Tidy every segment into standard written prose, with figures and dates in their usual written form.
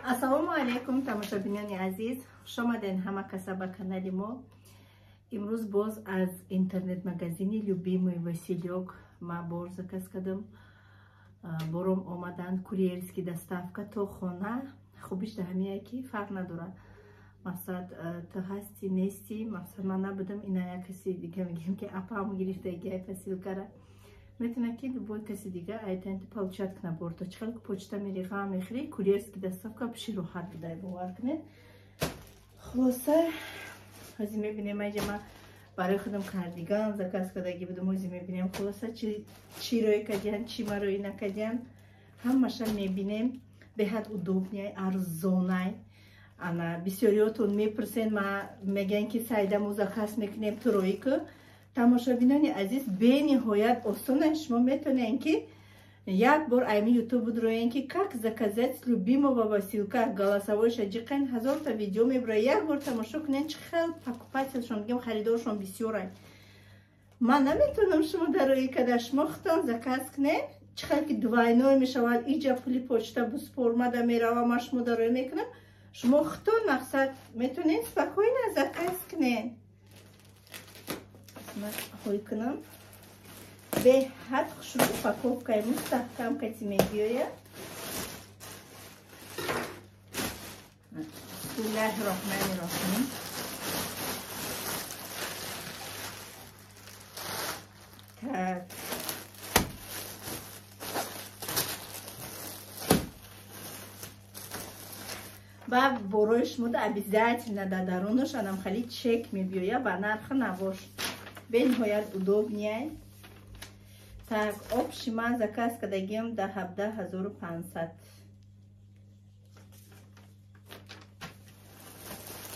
Ассалому алайкум, тамошобинони азиз, хуш омадед ҳама каса ба канали мо. Имрӯз боз аз интернет-магазини Любимый Василек ма бор заказ кардам. Бором омадан, курьерский доставка то хона. Хубиш да ҳамия ки фарқ надорад. Мақсад ту ҳасти нести, мақсад ман набудам, ина як каси дига мегӯям ки апам гирифтагиай посилкара. Метавонад ки любой каси дига айтанти получать кунад борто. Чӣ хеле почта мери ғам мехӯри, курьерский доставка пиши роҳат будай, бовар кунед. Хулоса, ҳозир мебинем, айҷа ман барои худам кардиган заказ кардагӣ будам, ҳозир мебинем хулоса чӣ рӯй кардиян, чӣ мароӣ накардиян, ҳамаша мебинем. Беҳад удобный, арзонай. Ана бисёриётон мепурсен, ма мегӯян ки сайда мо заказ мекунем, ту роӣ ку. Тамошобинони азиз, бениҳоят осона, шумо метавонед ки як бор айми ютуб будроен ки как заказать любимого Василка, голосовойша ҷиқен, ҳазорта видео мебура, як бор тамошо кунед, чӣ хел покупателшон, бигем харидоршон бисёрай. Ман наметавонам шумо дароӣ када, шумо худтон заказ кунед, чӣ хел ки двойной мешавад, иҷа пули почта буспормада мерава, ман шумо дароӣ мекунам, шумо худтон мақсад метавонед спокойно заказ кунед. Ҳой кунам, беҳад хушрӯ упаковкаи мустаҳкам кати мебиёяд. Бисмиллаҳи роҳмани роҳим. Так, ба борои шумода обязательно дар дарунаш анам хали чек мебиёяд ба нархи навош. Бениҳоят удобный. Так, общий ман заказ кардагиам да 17 500.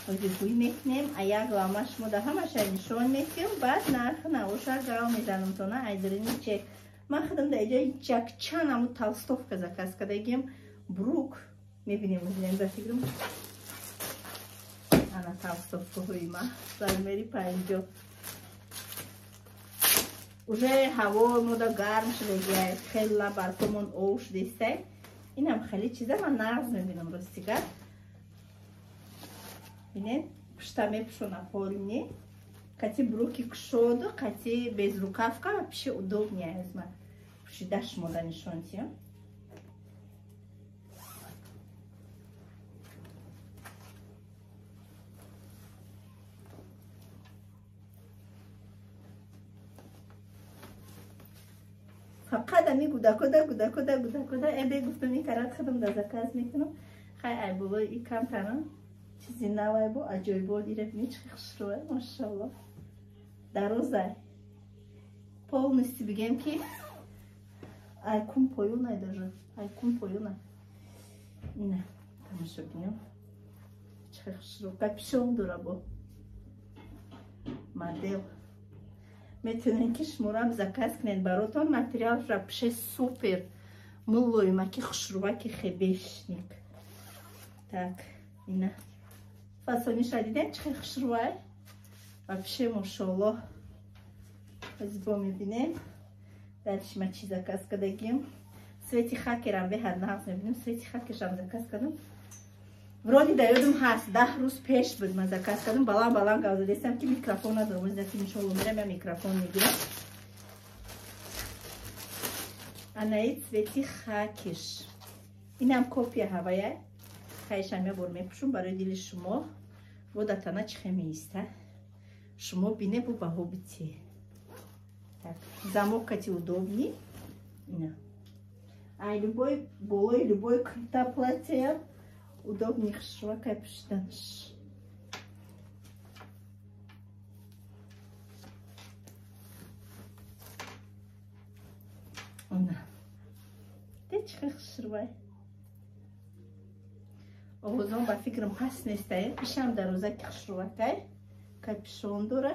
Ҳозир ҳуй мекунем, а як лама шумо да ҳамаша нишон метиҳам, баъд нархи навоша гав мезанам тона айдирини чек. Ман худам да иҷа якчанд аму толстовка заказ кардагиам, брук мебинем, мебинем ба фикрам. Ана толстовкаҳои ма размери 50. Уже ҳаво мода гарм шудагиай, хела барфомон ов шудестай. Инам хеле чиза ман нағз мебинам, ростига. Бинед, пушта мепӯшона полни. Кати бруки кушоду, кати безрукавка пиши удобнее аз ман. Пушида шумода нишон тиям. Фақат ами гудакода гудакода гудакода эбе гуфтам ин карат худам да заказ мекунам. Хай ай болои и камтара чизи навай бо аҷоибот ира бини чӣ хушрӯя, машалло. Дарозай. Полностью бигем ки айкун поёнай даже, айкун поёнай. Ина тамошо бинем. Чӣ хушрӯ, капюшон дора бо. Модел. Метавонед ки шуморам заказ кунед баротон, материалша пише супер мулоимаки хушрӯваки хебешник. Так, ина фасониша дидем чӣ хушрӯвай ва пише мошолло. Ҳозир бо мебинем дальше ма чӣ заказ кардагим. Цвети хакерам беҳад нағз мебинем, цвети хакершам заказ кардам. Вроде да ёдам ҳаст, 10 рӯз пеш буд ман заказ кардам, баланд баланд гап задестам ки микрофон надорам. Оз дафи иншолло мерам, я микрофон мегирам. Анаи цвети хакиш. Инам копия ҳавая. Хайшам я бор мепӯшум барои дили шумо. Бо датана чӣ хе меиста. Шумо бине бу баҳо бити. Так, замок кати удобный. Ина. Ай любой болои любой курта платья удобный хушрӯвакай пӯшиданаш. Она. Де чӣ хел хушрӯвай. Овозон ба фикрам паст нестай, пишам дарозаки хушрӯвакай, капюшон дора.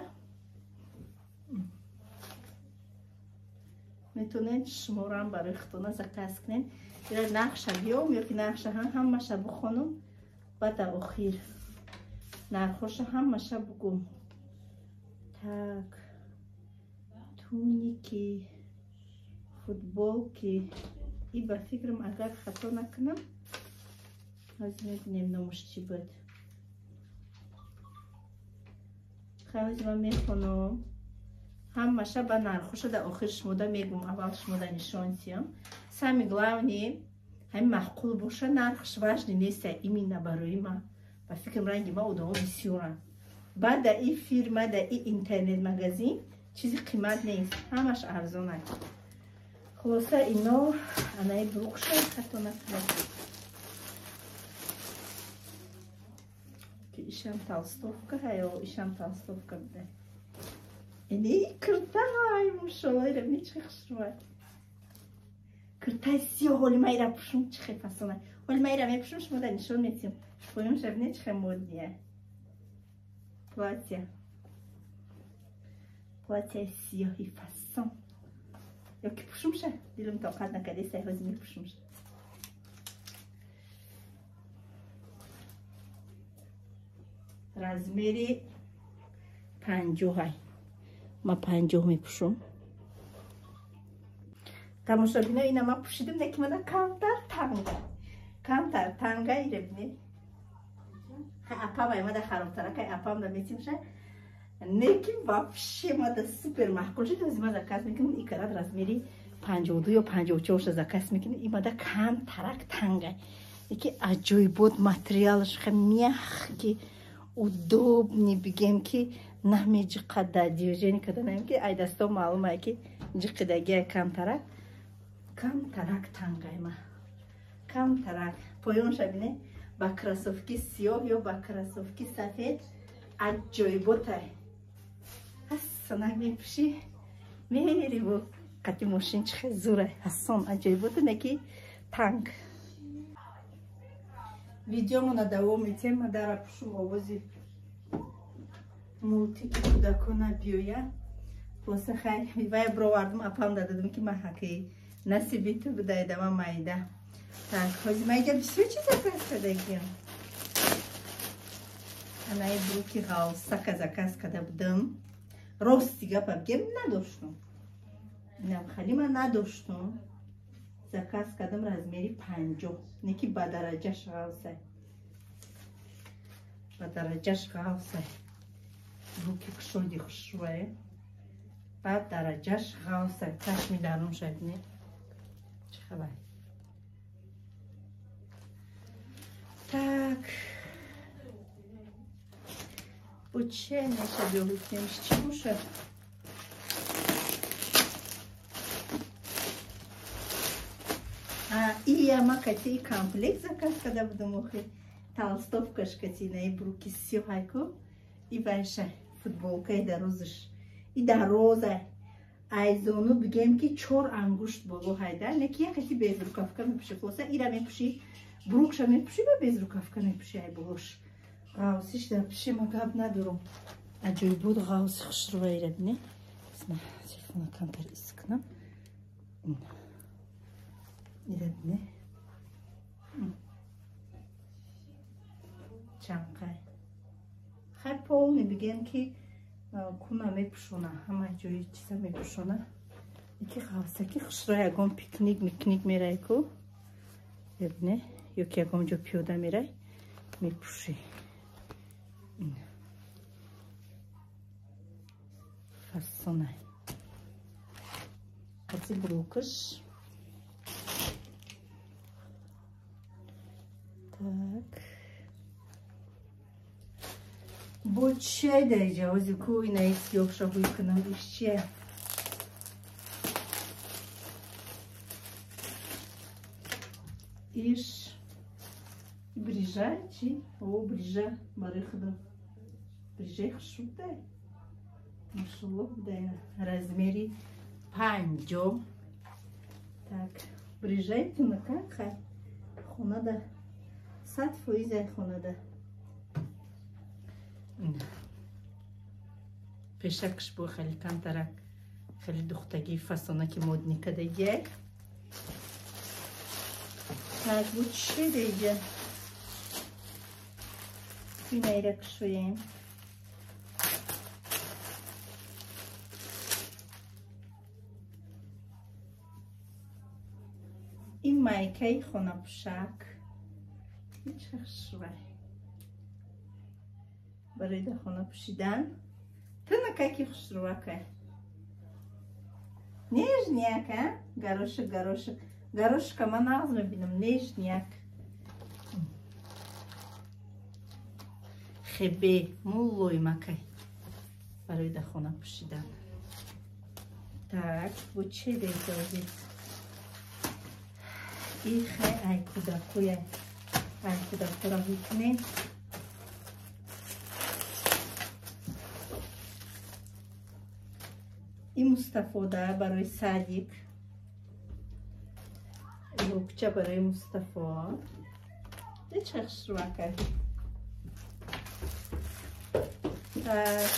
Метавонед шуморам барои худтона заказ кунед. Ира нақша биём ё ки нақша ҳамаша бухонум, баъд дар охир нархоша ҳамаша бугум. Так, туники, футболки. И ба фикрам агар хато накунам, Ҳозир мебинем номаш чӣ буд. Хай ҳозир ман мехонам. Ҳамаша ба нархоша дар охир шумода мегум, аввал шумода нишон тиям. Самый главный ҳамин маъқул боша, нархш важный нест именно барои ман. Ба фикрам ранги ма одамо бисёранд. Баъд дар ин фирма, дар ин интернет-магазин чизи қимат нест, ҳамаш арзон аст. Хулоса ино анаи брукша хато накунад. Ки ишам толстовка ё ишам толстовка буда. Ини киртай мошалло ира бини чӣ хушрӯй. Киртай сиёҳ ҳоли ма ира пӯшум чӣ хел фасона. Ҳоли ма ира мепӯшум шумо дар нишон метиҳам. Поёнша бини чӣ хел модния. Платья. Платья сиёҳи фасон. Ё ки пӯшумша? Дилам тоқат накарда, сай ҳозир мепӯшумша. Размери 50. Ма 50 мепӯшум. Тамошобино ина ма пӯшидам, не ки мана камтар танга. Камтар танга ира бинед. Апам аймада харобтаракай, апам да метимша. Неки вообще мада супер маъқул шуд. Ҳозир ма заказ мекунам, и карат размери 52 ё 54 ша заказ мекунам. И мада камтарак танга. Яки аҷоибот материалаш хеле мягкий, удобный, бигем ки намеҷиқада движение када наем ки ай дасто маълум ай ки ҷиқидагия камтарак. Камтарак тангайма. Камтарак. Поёнша бине ба кроссовки сиёҳ ё ба кроссовки сафед аҷоиботай. Ҳасанак мепӯшӣ мери бо қати мошин чӣ хел зурай. Ҳасон аҷоибота неки танг. Видеомона давом метиҳем. Ма дара пӯшум овози мултики кӯдакона биёя. Хулоса хай вая бировардум, апам дададум ки ма ҳакӣ насиби ту будаида ма майда. Так, ҳозир ма иҷа бисёр чиз заказ кардагиям. Анаи бруки ғавсака заказ карда будам. Рости гапа бигем надоштум. Инам хали ма надоштум. Заказ кардам размери 50. Неки ба дараҷаш ғавсай. Ба дараҷаш ғавсай. Бруки кушоди хушрӯе. Ба дараҷаш ғавсай. Чашми дарун шабине. Чӣ хабар? Так. Бо че меша биёгуфтемш чӣ бошад? Ия ма кати комплект заказ карда будам охи. Толстовкаш кати наи бруки сиёҳайку и вайша футболкаи дарозаш. И дарозай. Айзону бигем ки 4 ангушт боло ҳайда, неки як кати безрукавка мепӯши. Хулоса ира мепӯши, брукша мепӯши ва безрукавка мепӯши ай болош. Ғавсиш дар пиши ма гап надорам. Аҷоибот ғавси хушрӯва ира бине. Ма телефона камтар ис кунам. Ира бине. Чанқай. Хай полный бигем ки куна мепӯшона, ҳама ҷои чиза мепӯшона. Яки ғавсаки хушрӯ ягон пикник микник мерай ку. Ибне, ё ки ягон ҷо пиёда мерай, мепӯшӣ. Фасонай. Қати брукаш. Так. Бо чай дар иҷа? Ҳози ку инаи сиёҳша ҳуй кунам, иш чия? Иш брижа чи? О, брижа барои худам. Брижаи хушрӯ будай. Машалло будай. Размери 50. Так, брижаи тунака хай. Хонада 100% ай хонада. Пешакш бо хеле камтарак, хеле духтагӣ фасонаки модни кардагиак. Так, бо чӣ деҷа? Инаира кушоем. Ин майкаи хонапӯшак. Чӣ хушрӯй. Барои дар хона пӯшидан. Тунакаки хушрӯакай. Нежняк, а? Горошек, горошек. Горошка ман нағз мебинам, нежняк. Хебе, муллоимакай. Барои дар хона пӯшидан. Так, бо че безозид? И хай ай кӯдакуя. Ай кӯдакура мекунем. И Мустафо да барои садик. Лукча барои Мустафо. Чӣ хушрӯакай. Так.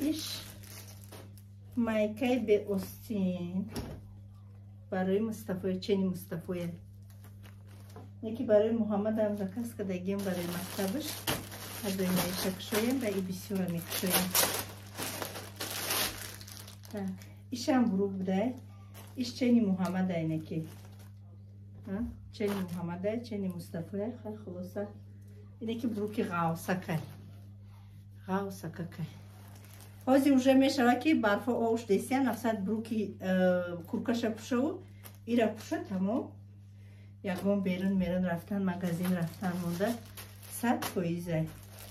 Иш майкаи беостин барои Мустафоя, чени Мустафоя. Яки барои Муҳаммадам заказ кардагием барои мактабаш. Ҳардуи маиша кушоем ва и бисёра мекушоем. Так, ишам бурук будай. Иш чени Муҳаммадай неки. Чени Муҳаммадай, чени Мустафоя. Хай хулоса. Инеки буруки ғавсакай. Ғавсакакай. Ҳозир уже мешава ки барфо овш десия, мақсад буруки куркаша пушаву ира пуша тамом. Ягон берун мерун рафтан, магазин рафтан монда 100%.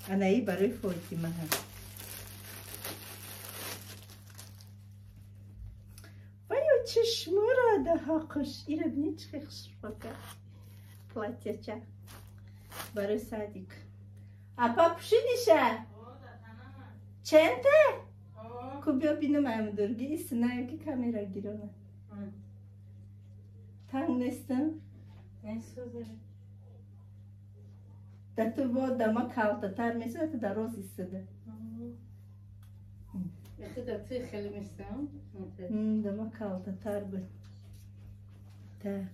Анаи барои Фотима ҳаст. Вайо чашмура даҳа хуш. Ира бини чӣ хушрӯака. Платьяча. Барои садик. Апа пушидиша? Ченте? Ку биё бинам амдурги исинаю ки камера гирона. Танг нестам? Да ту бо дама калтатар месуда, ту дароз истода. Дама калтатар буд. Так.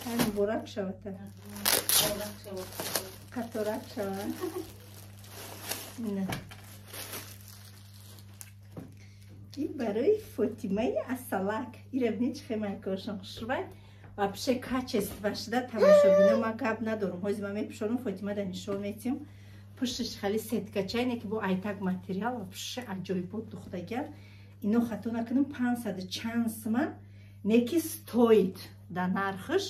Ҳай муборак шавад. Қаторак шавад. Не. И барои Фотимаи Асалак. Ира бини чӣ майкошон хушрӯй. Вообще качество шуда тамошобино ман гап надорам. Ҳозир ман мепӯшонам, Фотима да нишон метиҳам. Пушташ хали сеткача ине ки бо айтак материал вообще аҷоибот духтагиан. Ино хато накунам 500 чанд суман неки стоит да нархаш.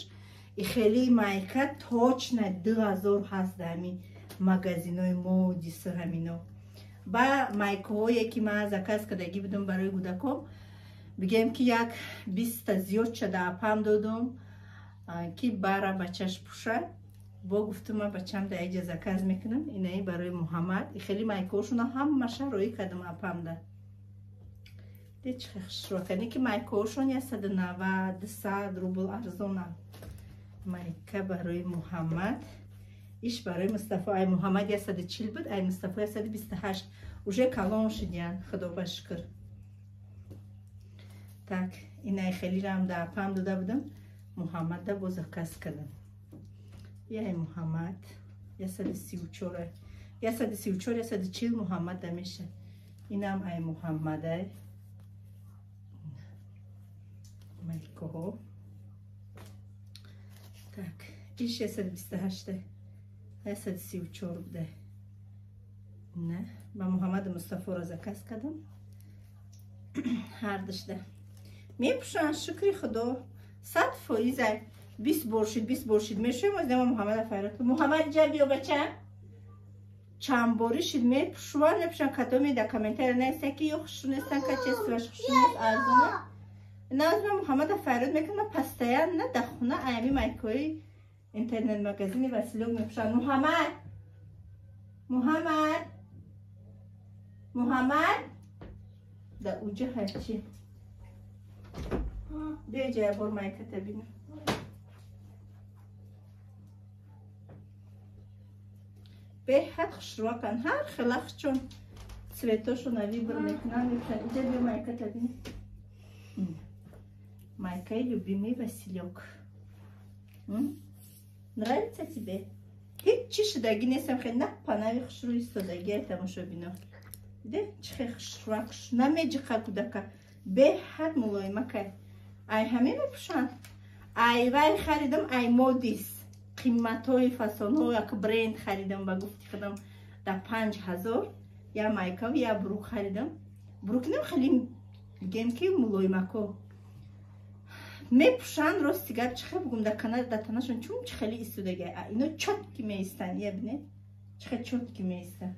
И хели майка точно 2000 ҳаст да ҳамин магазинои модису ҳамино. Ба майкаҳое ки ман заказ кардагӣ будам барои кӯдаком, бигем ки як 20 зиёд шада апам додум ки бара бачаш пуша. Бо гуфтум ман бачам да иҷа заказ мекунам, инаи барои Муҳаммад. И хели майкаҳошона ҳамаша роӣ кардам апамда. Де чӣ хушрӯакане ки майкаҳошон 190, 200 рубл арзона. Майка барои Муҳаммад. Иш барои Мустафо. Ай Муҳаммад 140 буд, ай Мустафо 128. Уже калон шудиян, худо ба шукр. Так, инаи хелирам да апам дода будам, Муҳаммадда бо заказ кардам. Яй Муҳаммад 134, 134, 140 Муҳаммадда меша. Инам ай Муҳаммадай. Майкаҳо. Так, иш 128, 134 буда. Не, ба Муҳаммаду Мустафоро заказ кардам. Ҳардушда. Мепӯшанд, шукри худо. 100%. 20 бор шид, 20 бор шид. Мешӯем, оз нема Муҳаммада файрат. Муҳаммад ҷа биё бача. Чанд борӣ шид мепӯшуванд, мепӯшанд. Кадоме дар комментария нависта ки ё хушрӯ нестан, качествоаш хушрӯ нест, арзона. Навз ман Муҳаммада файрод мекунам, постоянно дар хона аями майкаҳои интернет-магазини Василёк мепӯшанд. Муҳаммад! Муҳаммад! Муҳаммад! Да уҷа ҳайчи. Биё ҷа як бор майката бинам. Беҳад хушрӯаканд, ҳар хела хучон цветошона выбор мекунанд, мепӯшанд. Иҷа биё майката бинам. Майкаи любимый Василёк. Нравится тебе? Ҳеҷ чӣ шудагӣ нестам, хеле на панави хушрӯ истодагӣ тамошобино. Де чӣ хел хушрӯак, намеҷиқа кӯдака. Беҳад мулоимакай. Ай ҳамин мепӯшанд. Ай вай харидам, ай Модис. Қимматҳои фасонҳо як бренд харидам ба гуфти худам да 5000 я майкав, я брук харидам. Брукинам хеле гем ки мулоимако. Мепӯшанд, рости гап чӣ хел бугум, дар канал дар танашон чун чӣ хеле истодага. Ино чётки меистанд, я бинед. Чӣ хел чётки меистанд.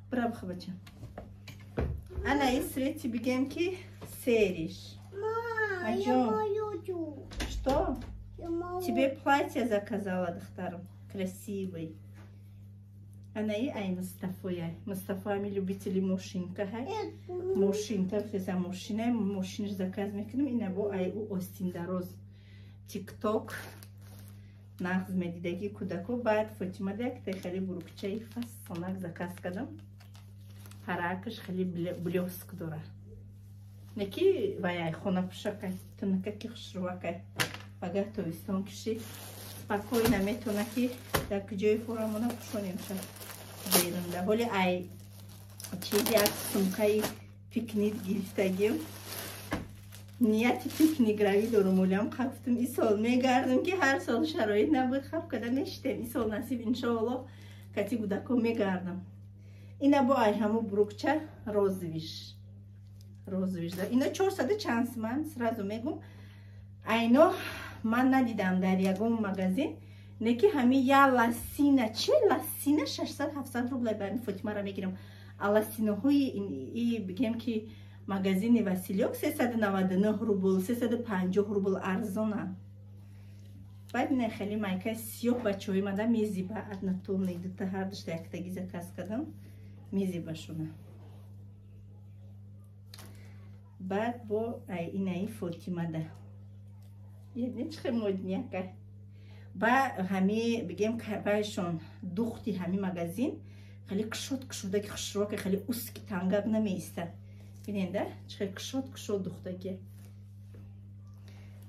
Бра бихо бача. Ана и свети бигем ки сериш. Ма, я Что? Тебе платье заказала, духтарам. Красивый. Ана и ай Мустафоя. Мустафа ами любители мошинка хай. Мошинка, феса мошина, мошинш заказ мекунем. Ина бо ай у Остин Дароз. Тикток нағз медидаги кудако. Баъд Фотима да якта хеле бурукчаи фасонак заказ кардам. Паракаш хеле блёск дора. Неки вай ай хона пушакай, тунакаки хушрувакай. Пагар тобистон киши спокойно метавона ки дар куҷои форамона пушонем ша берунда. Ҳоли ай чиз як сумкаи пикник гирифтагим. Нияти пикник равӣ дорум, олям гуфтум ин сол мегардам ки ҳар сол шароит набуд, хаб када мешитем. Ин сол насиб иншоаллоҳ кати кӯдако мегардам. Ина бо ай ҳаму брукча розовиш. Розовиш. Ино 400 чанд ман сразу мегум. Айно ман надидам дар ягон магазин, неки ҳами я ласина, че ласина 600-700 рубла барин Фотимаро мегирам. А ласинаҳои и бигем ки магазини Василёк 399 рубл, 350 рубл арзона. Баъд ина хеле майкаи сиёҳ бачаҳои мада мезиба, однотонный дута ҳар душта яктаги заказ кардам, мезибашона. Баъд бо ай инаи Фотимада. Ядне чӣ хел модняка. Ба ҳами бигем байшон духти ҳами магазин хеле кушод кушодаки хушрока, хеле узки тангак намеиста. Биненда чӣ хел кушод кушод духтаки.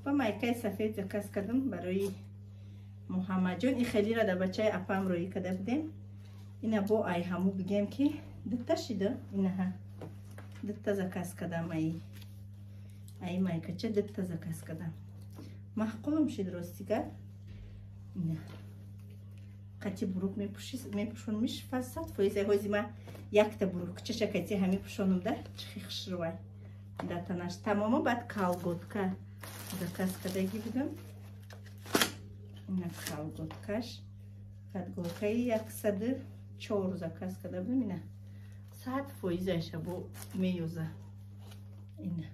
Ба майкаи сафед заказ кардам барои Муҳаммадҷон. Ин хелира да бачаи апам роӣ карда будем. Ина бо ай ҳаму бигем ки дута шида, инаҳа дута заказ кардам ай. Ай майкача дута заказ кардам. Маҳқулам шид рости гап. Ина қати бурук мепӯшонмиш 100%. Ҳози ма якта бурукчаша кати ҳами пӯшонум да чихи хушрувай дар танаш. Тамомо баъд калготка заказ кардагӣ будам. Ина калготкаш калготкаи 104 заказ карда будам. Ина 100% бо меёза. Ина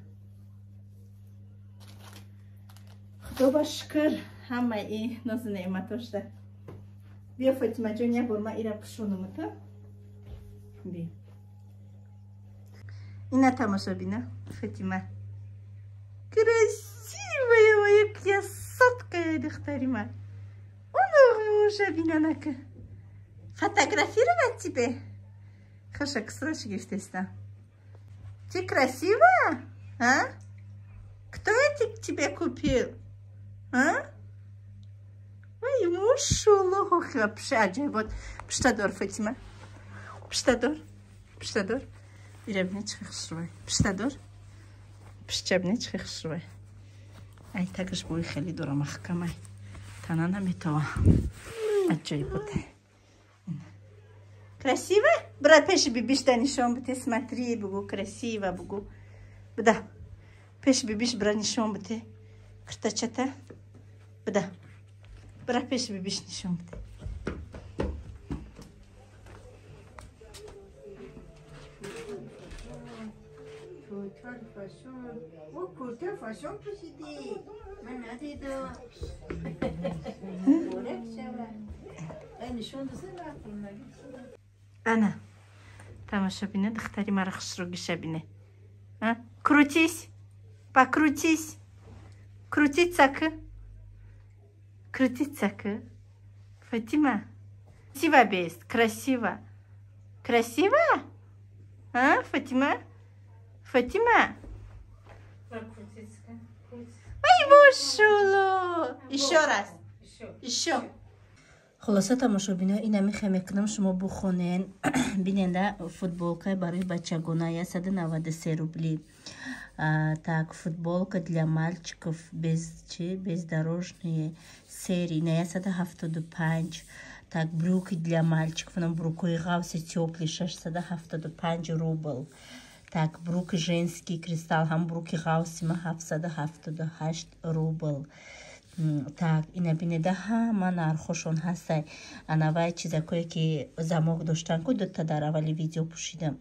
худо ба шукр ҳамаи нозу неъматошда. Биё Фотимаҷон, як бор ма ира пӯшонумата. Биё. Ина тамошо бина, Фотима. Красивая моя красотка, духтари ман. Оно бина нака. Фотографировать тебе? Хаша, ксрош гирифтеста. Ты красивая? А? Кто это тебе купил? А? Ой, мошаллоҳ, вообще аҷоибот. Пуштадор, Фотима. Пуштадор. Пуштадор. Ира бина чӣ хушрӯй. Пуштадор. Пуштча бина чӣ хушрӯй. Ай тагаш бӯи хеле дора маҳкамай. Тана наметова. Аҷоибот. Красиво? Бра пеши бибишта нишон бите, смотри, бугу красиво, бугу. Буда. Пеши бибиш бра нишон бите. Киртачата. Буда. Бра пеши бибиш нишон бите. Курта фасон пӯшидӣ. Ман надидам. Ана, тамошо бина, духтари мара хушрӯгиша бине. Крутись, покрутись, крутиться к, крутиться к. Фатима, красиво бест, красиво, красиво, а, Фатима, Фатима. Ой, мошалло! Еще раз, еще. Хулоса, тамошобино, ина мехоҳем мекунам, шумо бухонен, биненда. Футболка барои бачагона 193 рубли. Так, футболка для мальчиков без чи бездорожные серии на 175. Так, брюки для мальчиков, нам брюкои ғавси тёплый, 675 рубл. Так, брюки женский кристалл, ҳам брюки ғавси ма 778 рубл. Так, ина бинеда, ҳама нархошон ҳастай. Анавай чизакое ки замок доштан ку, дута дар аввали видео пӯшидам,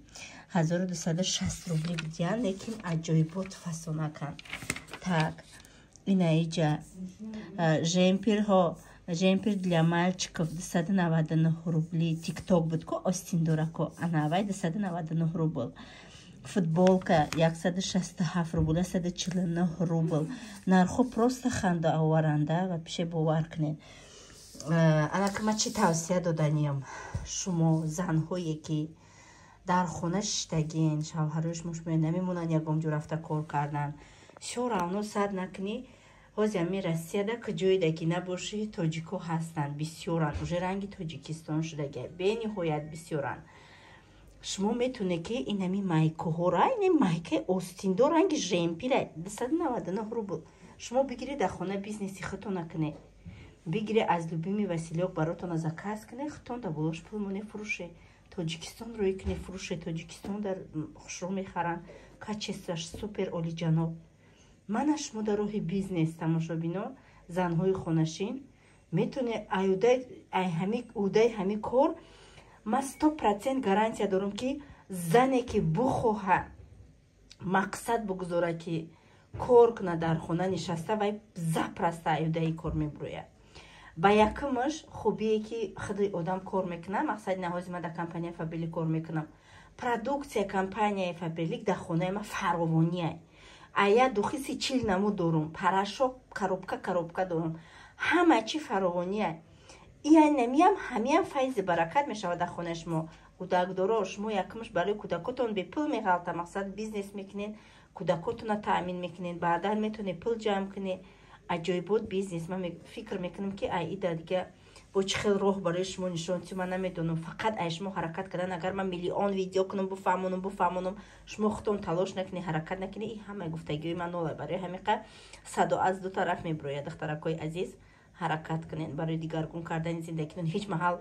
1260 рубли бидиҳанд, лекин аҷоибот фасонакан. Так, ина иҷа жемперҳо, жемпер для мальчиков 299 рубли. Тикток буд ку, остиндорако, анавай 299 рубл. Футболка 167 рубл, 149 рубл. Нархо просто хандаоваранда ва пише, бовар кунед. Анаки ма чӣ тавсия доданиям? Шумо занҳое ки дар хона шиштагин, шавҳарои шумо шумо намемонанд ягон ҷо рафта кор кардан, всё равно сад накунӣ. Ҳози ами Россияда куҷоеда ки набошӣ, тоҷико ҳастанд, бисёранд. Уже ранги Тоҷикистон шудага, бениҳоят бисёранд. Шумо метавонед ки инами майкаҳора, ин майкаи остиндор ранги жемпира 299 рубл, шумо бигиред, дар хона бизнеси худтона кунед. Бигире, аз Любимый Василёк баротона заказ кунед, худтон дар болош пул моне, фурӯше, Тоҷикистон рӯй кунед, фурӯше. Тоҷикистон дар хушрӯ мехаранд, качествоаш супер олиҷаноб. Мана шумо дар роҳи бизнес, тамошобино, занҳои хонашин, метавонед уҳдаи ҳами кор. Ман 100% гарантия дорам, ки зане ки бухоҳа, мақсад бугузора, ки кор кунад дар хона нишаста, вай запросто уҳдаи кор мебурояд. Ба якумаш хубие ки худи одам кор мекунад, мақсади наҳози ман дар компанияи Фаберлик кор мекунам, продукция компанияи Фаберлик дар хонаи ман фаровония. Ая духи 30-40 намуд дорум, порошок коробка коробка дорум, ҳама чи фаровония. Иянамиям ҳамиям файзи баракат мешавад дар хонаи шумо. Кӯдакдоро, шумо якумаш барои кӯдакотон бепул меғалта, мақсад бизнес мекунед, кӯдакотона таъмин мекунед, баъдан метавонед пул ҷамъ кунед. Аҷоибот бизнес. Ман фикр мекунам, ки ай ида дига бо чӣ хел роҳ барои шумо нишон тӣ, ман намедонам. Фақат ай шумо ҳаракат кардан. Агар ман миллион видео кунам, буфаҳмонам, буфаҳмонам, шумо худтон талош накунед, ҳаракат накунед, и ҳамаи гуфтагиҳои ман нолай. Барои ҳамиқа садо аз ду тараф мебирояд. Духтаракҳои азиз, ҳаракат кунед барои дигаргун кардани зиндагитон. Ҳеҷ маҳал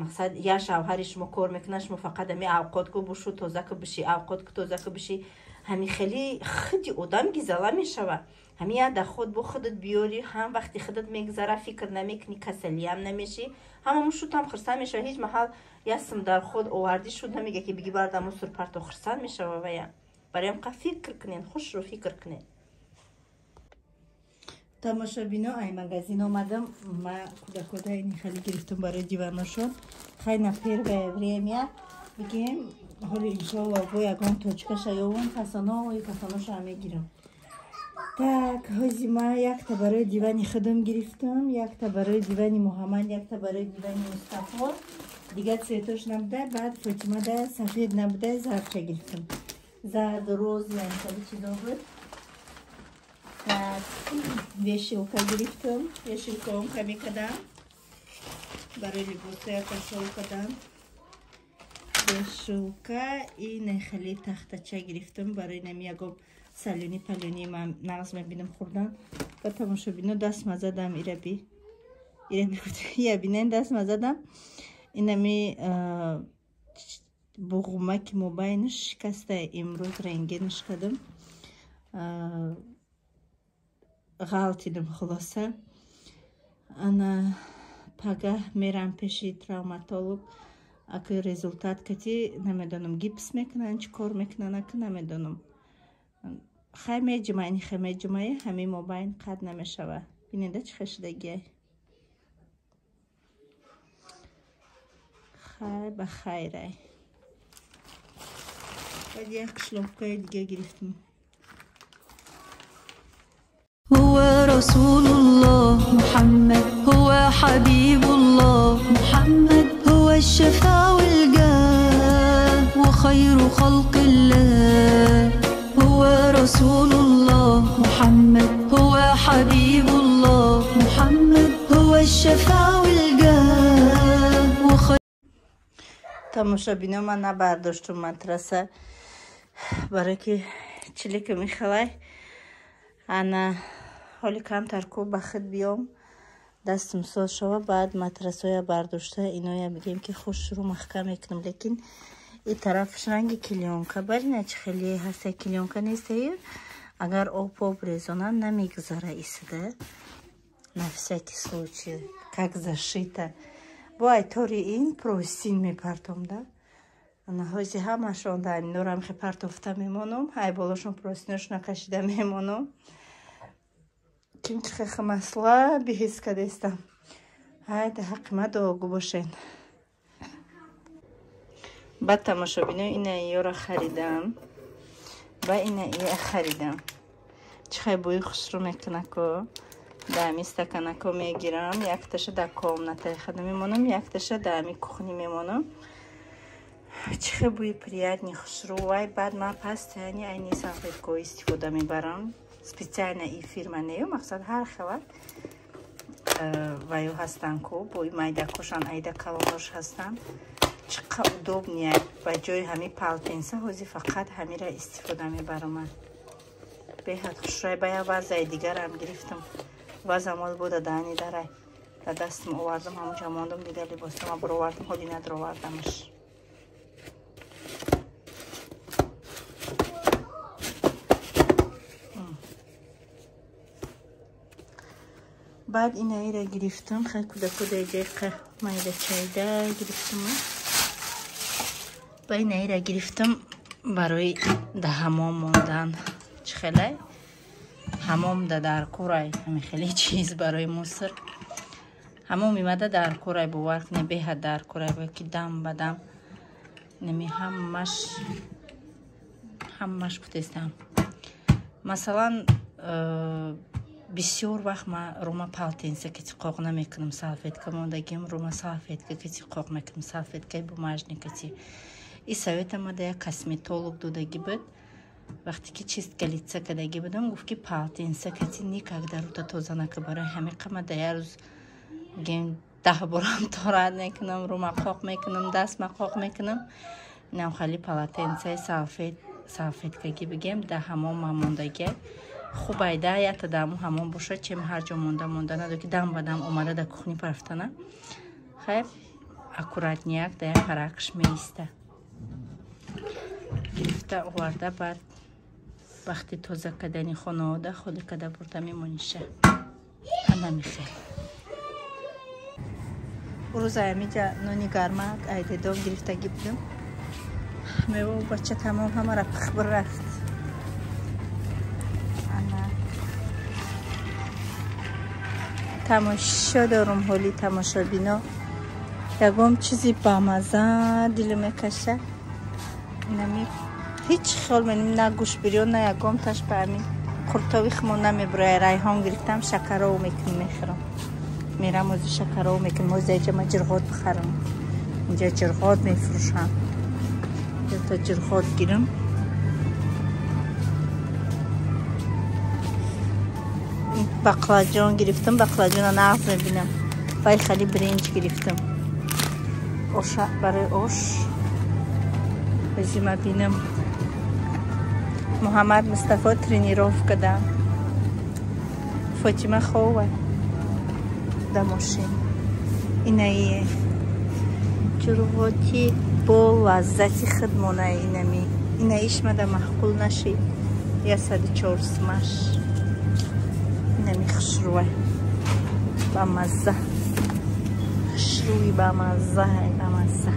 мақсад я шавҳари шумо кор мекунад, шумо фақат ами авқот ку бушу, тоза ку биши, авқот ку, тоза ку биши, ҳами хеле худи одам гизала мешавад. Ҳами я доход бо худат биёри, ҳам вақти худат мегзара, фикр намекунӣ, касалиам намешӣ, ҳамамун шудам хурсанд мешава. Ҳеҷ маҳал ясм дар худ овардӣ шуд намега, ки биги бардаму сурпарто, хурсанд мешава вая. Барои ҳам фикр кунед, хушро фикр кунед. Тамошобино, ай магазин омадам. Ма кӯдакода ини хеле гирифтам барои диваношон. Хай, на первое время бигем, ҳоли иншоалло бо ягон точкаша ёвон, фасонои фасоноша мегирам. Так, ҳози ма якта барои дивани худам гирифтам, якта барои дивани Муҳаммад, якта барои дивани Мустафо. Дигар цветош набуда. Баъд Фотимада сафед набуда, зардча гирифтам, зард, роз, хеле чизо буд. Так, вешилка гирифтам, вешилкаом каме кардам, барои либосоя кашол кардам вешилка. И нехели тахтача гирифтам барои нами ягон салюни палюни ман нағз мебинам хӯрдан. Ба тамошобино, даст мазадам, ираби ираби я бинен, даст мазадам, инами буғумаки мобайнаш шикаста. Имрӯз рентгенш кардам, ғалтидам. Хулоса, ана пагаҳ мерам пеши травматолог. Аки результат кати намедонам, гипс мекунанд, чӣ кор мекунанд, аки намедонам. Хай, меҷума, ини хай меҷумаи, ҳамин мобайн қад намешава. Бинеда, чӣ хел шудагиай. Хай, ба хайрай. Баъд як шлёпкаи дига гирифтам. هو رسول الله محمد، هو حبيب الله محمد، هو الشفاء والجاه وخير خلق الله. هو رسول الله محمد، هو حبيب الله محمد، هو الشفاء والجاه. Тамошобино, ман набардоштум матраса, барое ки чилика михалай. Ана ҳоли камтар ку ба худ биём, дастам соз шава, баъд матрасоя бардошта иноя бигем ки хушрӯ маҳкам мекунам. Лекин и тарафш ранги клеёнка, барина чи хеле ҳаста, клеёнка нестаю. Агар об об резонад, намегузара исида. На всякий случай, как защита. Бо айтори ин простынь мепартом да. Ана ҳози ҳамашон да инорам хе партофта мемонам, ҳай болошон простыношона кашида мемонам. Ким чихе масла биҳис кадестам. Ҳай да ҳаққи ма дуогӯ бошен. Баъд, тамошобино, ина ёра харидам ва ина ия харидам. Чихай бӯи хушрӯ мекунако. Да ами стаканако мегирам, якташа дар комнатаи хада мемонам, якташа дар ами кухни мемонам. Чихе бӯи приятный, хушрӯ. Вай баъд ман постоянно айни салфеткаҳо истифода мебарам. Специально и фирма нею, мақсад ҳар хела ваю ҳастанд ку, бӯи майдакошан, айда калонош ҳастанд. Чиқа удобный. Ба ҷои ҳами полотенца ҳозир фақат ҳамира истифода мебарам ман. Беҳад хушрӯй. Ба як вазаи дигарам гирифтам. Ваза мол буда даҳани дарай. Дар дастам овардам, ҳамонҷа мондам, дигар либосама баровардам, ҳоли надровардамаш. Баъд инаира гирифтам, хай кӯдако даҷайқа майда чайда гирифтам. Ба инаира гирифтам барои да ҳамом мондан. Чӣ хелай? Ҳамом да дар курай, ҳами хеле чиз барои мусор. Ҳамом имада дар курай, бовар кунед, беҳад дар курай, бояд ки дам ба дам неми ҳамаш ҳамаш кутестам. Масалан, бисёр вақт ман рума полотенца кати қоқ намекунам, салфетка мондагим, рума салфетка кати қоқ мекунам, салфеткаи бумажный кати. И совета ма да як косметолог додагӣ буд. Вақте ки чистка лица кардагӣ будам, гуфт ки полотенца кати никогда рута тоза нака. Барои ҳамин қама да як рӯз гем 10 борам торат мекунам, рума қоқ мекунам, дастма қоқ мекунам. Инам хали полотенцаи салфеткагӣ бигем да ҳамон мондагӣ. Хуб айда ята даму ҳамон бошад, чем ҳар ҷо монда монда надо ки дам ба дам омада да кухни парафтана. Хайр, аккуратняк да як паракш меиста. Гирифта оварда, баъд вақти тоза кардани хонаода холӣ карда бурда мемониша. Ана михел. Рӯза амиҷа нони гармак айдедом гирифтагӣ будам. Мева бача тамом ҳамара пих бирафт. Ана тамошо дорум ҳоли, тамошобино. Ягон чизи бамаза дилу мекаша. Инами ҳеҷ хиёл меним, на гӯшбирён, на ягон таш ба ҳамин қуртови химон намебурая. Райҳон гирифтам, шакаров мекунам, мехӯрам. Мерам ози шакаров мекунам. Ози аҷа ма ҷирғот бихарам. Инҷа ҷирғот мефурӯшам. Та ҷирғот гирам. Бақлаҷон гирифтам, бақлаҷона нағз мебинам. Вай хали бринҷ гирифтам. Оша барои ош. Ози ма бинам. Муҳаммад Мустафо тренировка да. Фотима хова да мошин. Инаи ҷурғоти бо лаззати худмона инами. Инаиш мада маъқул нашид. 104 сумаш. Инами хушрӯй. Ба мазза. Хушрӯи ба мазза, ба мазза.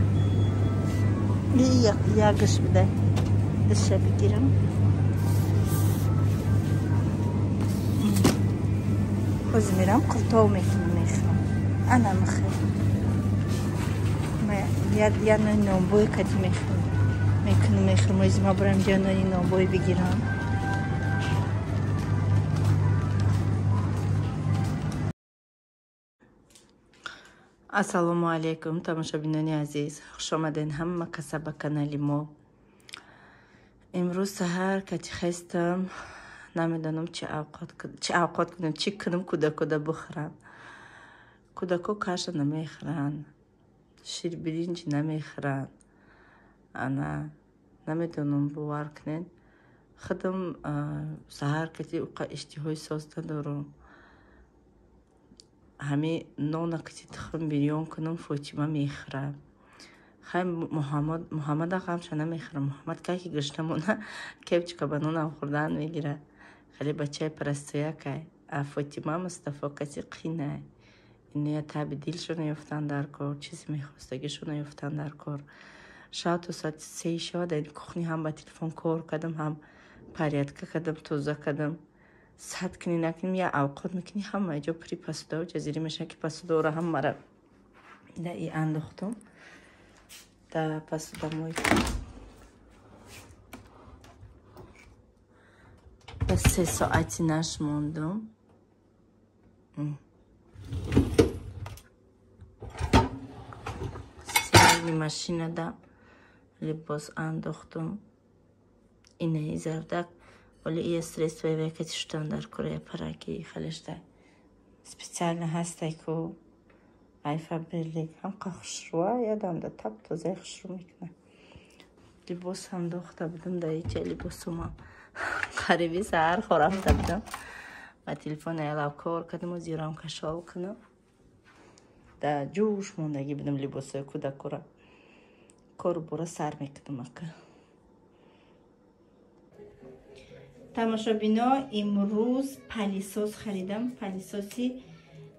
Ягаш бидай. Диша бигирам. Ҳозир мерам қуртов мекунам, мехӯрам. Ана мехӯрам. Я нони нонбой кати мехӯрам. Мекунам, мехӯрам. Ҳозир ма бурам ҷо нони нонбой бигирам. Ассалому алайкум, тамошобинони азиз. Хуш омадед ҳама каса ба канали мо. Имрӯз саҳар кати хестам, намедонам чӣ авқот кунам, чӣ кунам кӯдакода бихӯрам. Кӯдако каша намехӯранд, ширбиринҷ намехӯранд. Ана намедонам, бовар кунед, худам саҳар кати уқа иштиҳои соз надорам. Ҳами нона кати тухм бирён кунам, Фотима мехӯра. Хай, Муҳаммада ғамша намехӯра. Муҳаммад кай ки гушна мона, кепчика ба нонам хӯрдан мегира. Хеле бачаи простой акай. А Фотима, Мустафо каси қинай. Иноя таби дилшона ёфтан дар кор, чизе мехостагишона ёфтан дар кор. Шаб то соати 3 шава дар кухня ҳам ба телефон кор кардам, ҳам порядка кардам, тоза кардам. Сад кунӣ накунӣ, я авқот мекунӣ, ҳама ҷо пури посуда у ҷазирӣ мешавад, ки посуда ро ҳамара да и андохтум да посудомойка. Ба 3 соати наш мондум. Стиральный машинада либос андохтум. Инаи зардак вале ия средство векати шудан дар кора, параки халишта специально ҳастай ку ай Фаберлик, ҳамқа хушрӯа, ядамда тап тозаи хушрӯ мекуна. Либос ҳам дохта будам дар иҷа, либосумам қариби саҳар хорафта будам. Ба телефон ялав кор кардаму зирам кашол кунам. Да ҷӯш мондагӣ будам либосҳои кӯдакура. Кору бора сар мекунам ака. Тамошобино, имрӯз пылесос харидам, пылесос и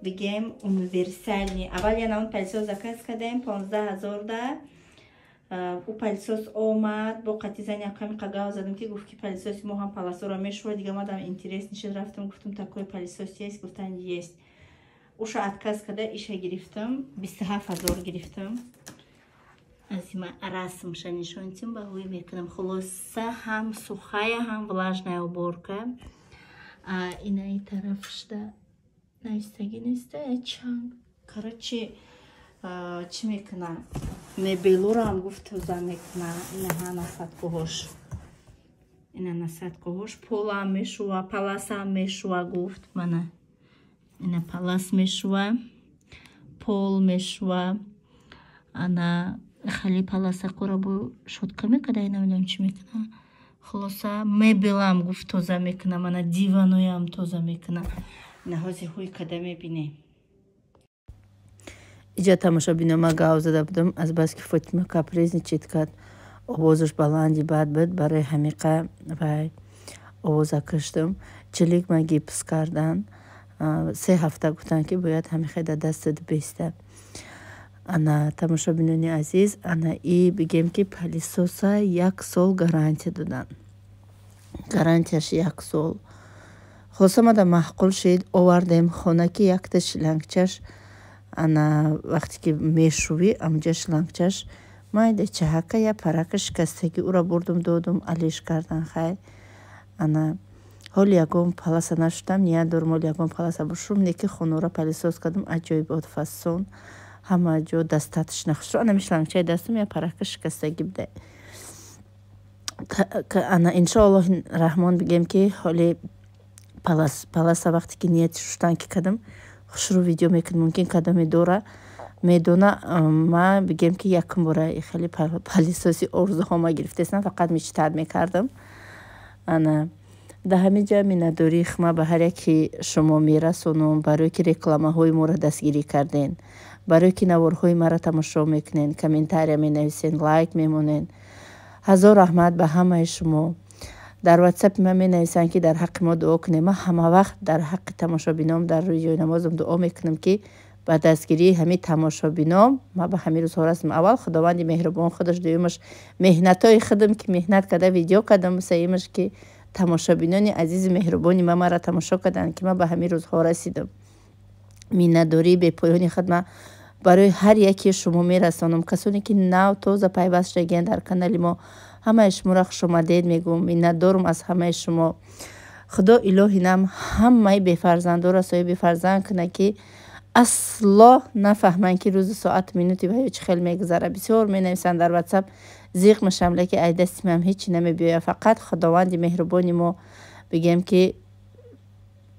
бигем универсальный. Аввал я наун пылесос заказ кардем 15 000 да. Ӯ пылесос омад, бо қати зани аками қагав задам, ки гуфт, ки пылесос и мо ҳам паласоро мешӯяд. Дига мадам интерес нишид, рафтам, гуфтам: «Такой пылесос есть?» Гуфтанд: «Есть». Уша отказ карда, иша гирифтам, 27 000 гирифтам. Азима расмша нишонтим ба ҳуй мекунам. Хулоса, ҳам сухая, ҳам влажная уборка. Инаи тарафшда навистагӣ неста чанг. Короче, чӣ мекуна? Мебелурам гуфт, тоза мекуна. Инаҳа насадкоҳош, ина насадкоҳош, полам мешува, паласам мешува, гуфт. Мана ина палас мешува, пол мешува. Ана хали паласакора бо щётка мекарда, намедонам чӣ мекуна. Хулоса, мебелам гуфт, тоза мекуна, мана диваноям тоза мекуна. Ина ҳозир ҳуй када мебинем. Иҷа, тамошобино, ма гав зада будам, азбаски Фотима капризничать кард, овозаш баланди бад буд, барои ҳамиқа вай овоза киштам. Чилик ма гипс кардан, 3 ҳафта гуфтанд, ки бояд ҳамихе дар дастат беста. Ана, тамошобинони азиз, ана и бигем, ки пылесос а як сол гарантия доданд, гарантияш як сол. Хулоса, мада маъқул шид, овардем хона, ки якта шланг чаш, ана вақте ки мешувӣ, амҷа шланг чаш майда чаҳака я парака шикастагӣ. Ура бурдум, додум, алиш кардан. Хай, ана ҳоли ягон паласа нашудам, ният дорум ҳоли ягон паласа бушум, не ки хонора пылесос кардам, аҷоибот, фасон, ҳама ҷо достаточно хушрӯ. Ана шланг чаи дастум я парака шикастагӣ буда. Ана, иншоаллоҳ раҳмон, бигем, ки ҳоли паласа вақте ки нияти шуштан ки кардам, хушрӯ видео мекунам. Мумкин кадоме дора, медона. Ма бигем, ки якум бора хеле пылесос и орзуҳома гирифтесам, фақат мечтать мекардам. Ана дар ҳамин ҷа миннатдории хма ба ҳар яки шумо мерасонам, барое ки рекламаҳои моро дастгирӣ карден, барое ки наворҳои маро тамошо мекунен, комментария менависен, лайк мемонен. Ҳазор раҳмат ба ҳамаи шумо. Дар ватсапи ман менависанд, ки дар ҳаққи мо дуо кунем. Ман ҳама вақт дар ҳаққи тамошобином дар рӯи ҷои намозам дуо мекунам, ки ба дастгирии ҳамин тамошобином ман ба ҳамин рӯзҳо расидам. Аввал Худованди меҳрубон худаш, дуюмаш меҳнатҳои худам, ки меҳнат карда видео кардам, сеюмаш, ки тамошобинони азизи меҳрубони ман маро тамошо карданд, ки ман ба ҳамин рӯзҳо расидам. Миннатдории бепоёни худ ман барои ҳар яке шумо мерасонам. Касоне ки нав тоза пайваст шудагианд дар канали мо, ҳамаи шуморо хушомадед мегӯм. Миннатдорум аз ҳамаи шумо. Худо илоҳи нам ҳамаи бефарзандоро соҳиби фарзанд кунад, ки асло нафаҳманд, ки рӯзу соату минути ва ё чӣ хел мегузарад. Бисёр менависанд дар ватсап, зиқ мешавам, лекин ай дасти ман ҳечи намебиёяд. Фақат Худованди меҳрубони мо, бигем, ки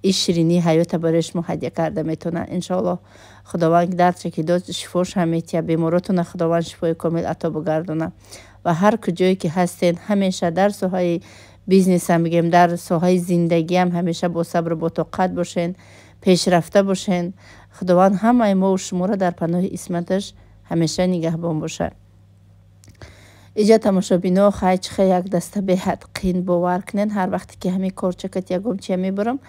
ин ширинии ҳаёта барои шумо ҳадя карда метавонад. Иншоаллоҳ, Худованд дардше ки дод, шифошам метиҳад. Беморотона Худованд шифои комил ато бигардонад. Ва ҳар куҷое ки ҳастен, ҳамеша дар соҳаи бизнесам бигем, дар соҳаи зиндагиам ҳамеша бо сабру бо тоқат бошен, пешрафта бошен. Худованд ҳамаи мову шуморо дар паноҳи исматаш ҳамеша нигаҳбон бошад. Иҷа, тамошобино, хай чихе як даста беҳад қин, бовар кунен, ҳар вақте ки ҳамин корчакат ягон чия мебурам,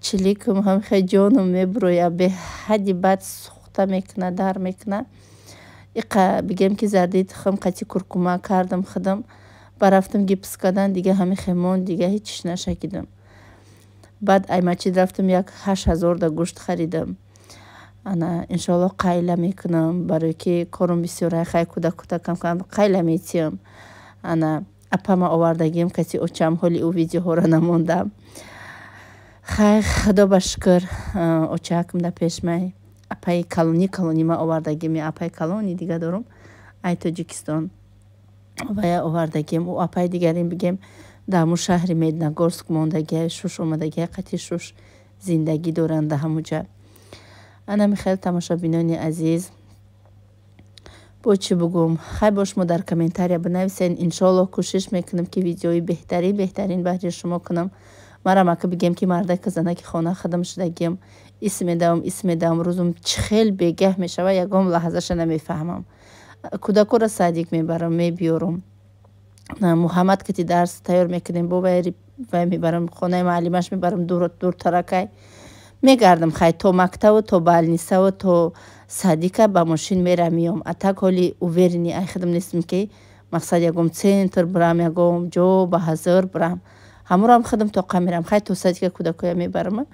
чиликум ҳамихе ҷоном мебуроя, беҳади бад сухта мекуна, дар мекуна. Иқа бигем ки зарди тухм қати куркума кардам худам, барафтам гипс кардан, дига ҳамихе монд, дига ҳечиш нашакидам. Баъд аймачид рафтам, як 8000 да гӯшт харидам. Ана, иншоалло, қайла мекунам, барое ки корум бисёра, хай кӯдак кам қайла метиём. Ана, апама овардагим каси очам, ҳоли ӯ видеоҳоро намондам. Хай, худо ба шукр, очакам да пешмай, апаи калони калонима овардагим, апаи калони дига дорум ай Тоҷикистон, вая овардагим. Ӯ апаи дигарим, бигем, дар ҳамун шаҳри Медногорск мондагия, шуш омадагия, қати шуш зиндагӣ доранд да ҳамуҷа. Ана михел, тамошобинони азиз, бо чӣ бугум? Хай, бо шумо дар комментария бинависен. Иншоаллоҳ, кӯшиш мекунам, ки видеои беҳтарин, беҳтарин баҳри шумо кунам. Марам ака, бигем, ки мардака занаки хона хадам шудагиам, ис медавам, ис медавам, рӯзум чӣ хел бегаҳ мешава, ягон лаҳзаша намефаҳмам. Кӯдакоро садик мебарам, мебиёрам, Муҳаммад кати дарс тайёр мекунем, бо вай мебарам хонаи муаллимаш, мебарам дуртаракай, мегардам. Хай, то мактаву, то больницаву, то садика ба мошин мерам, меём. А так ҳоли уверенный ай худам нестам, ки мақсад ягон центр бурам, ягон ҷо ба ҳазор бурам. Ҳамурам худам тоқа мерам. Хай, то садика кӯдакоя мебарам.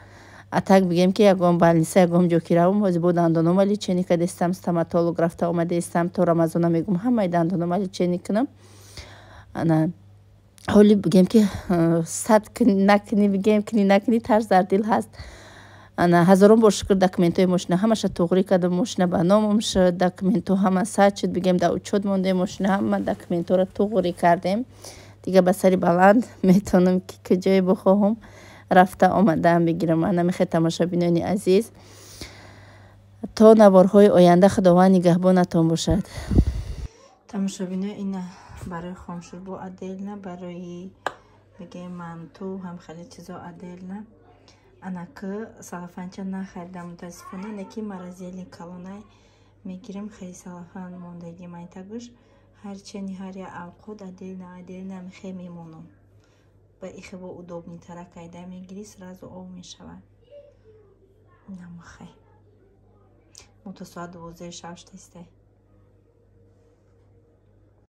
А так, бигем, ки ягон больница, ягон ҷо ки равам, ҳозир бо дандонома лечение кардестам, стоматолог рафта омадаистам. То Рамазона мегум, ҳамаи дандонома лечение кунам. Ана, ҳоли, бигем, ки сад накунӣ, бигем, кунӣ накунӣ, тарс дар дил ҳаст. Ана, ҳазорон бор шукр, документҳои мошина ҳамаша туғрӣ кардам, мошина ба номам шуд, документҳо ҳама сад шуд, бигем, дар учёт мондем мошина, ҳама документҳоро туғрӣ кардем. Дига ба сари баланд метавонам, ки куҷое бихоҳам, рафта омадаам бигирам. Ана мехе, тамошобинони азиз, то наворҳои оянда Худованд нигаҳбонатон бошад. Тамошобино, ина барои хомшӯрбо отдельно, барои, бигем, манту ҳам хеле чизо отдельно. Анаки салафанча нахаридам, мутаассифона, неки морозильник калонай мегирам. Хеле салафан мондагӣ майтагуш, ҳарчани ҳар як авқот отдельно, отдельно мехе мемонам. Ба ихебо удобныйтара, кайда мегирӣ, сразу об мешавад. Намахай, мо то соат 12 шаб штестай.